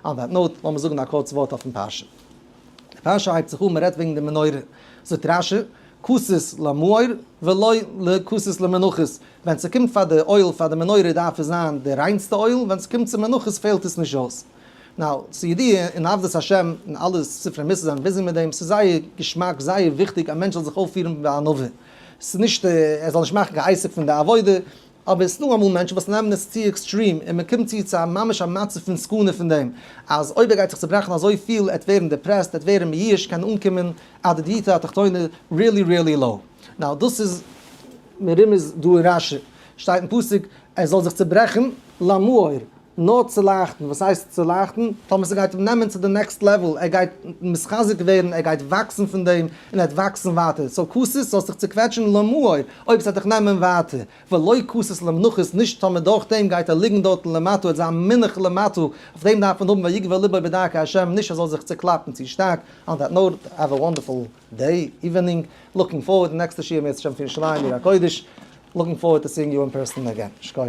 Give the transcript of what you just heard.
On that note, לאמיר זאגן א קורץ ווארט אויפן פרשה. די פרשה הייבט זיך אן, מען רעדט וועגן די מנורה. זאגט רשי, כתית למאור ולא לכתית למנחות, ווען ס'קומט פאר די oil פאר די מנורה דארף עס זיין די ריינסטע oil, ווען ס'קומט צו מנחות פעלט עס נישט אויס. Now, ס'איז ידוע אין עבודת השם, און אלע ספרי מוסר זענען busy מיט דעם, ס'איז זייער געשמאק, זייער וויכטיג א מענטש זאל זיך אויפפירן בענווה. ס'איז נישט ער זאל נישט מאכן קיין עסק פון די עבודה, אבער עס איז דא אמאל מענטשן וואס נעמען עס צו extreme און מען קומט צו צו א ממש א מצב פון סכנה פון דעם אז אויב ער גייט זיך צוברעכן אזוי פיל ער וועט ווערן depressed ער וועט ווערן מיואש קען אנקומען עד דיוטא התחתונה really really low. Now דאס איז מרומז דא אין רשי שטייט אין פסוק ער זאל זיך צוברעכן למאור נאר צו לייכטן, וואס הייסט צו לייכטן? טאמער ס'גייט אים נעמען צו די next level, ער גייט מתחזק ווערן, ער גייט וואקסן פון דעם, און ער וועט וואקסן ווייטער. So כתית זאלסט דיך צוקוועטשן למאור, אויב ס'וועט דיך נעמען ווייטער. ולא כתית למנחות, נישט טאמער דורך דעם גייט ער ליגן דארטן למטה, ער וועט זיין מונח למטה, אויף דעם דארף מען האבן ויגבה לבו בדרכי השם, נישט ער זאל זיך צוקלאפן צו שטארק. On that note, have a wonderful day, evening, looking forward נעקסטע שיעור אם ירצה השם פון ירושלים עיר הקודש, looking forward to seeing you in person again. שכוח.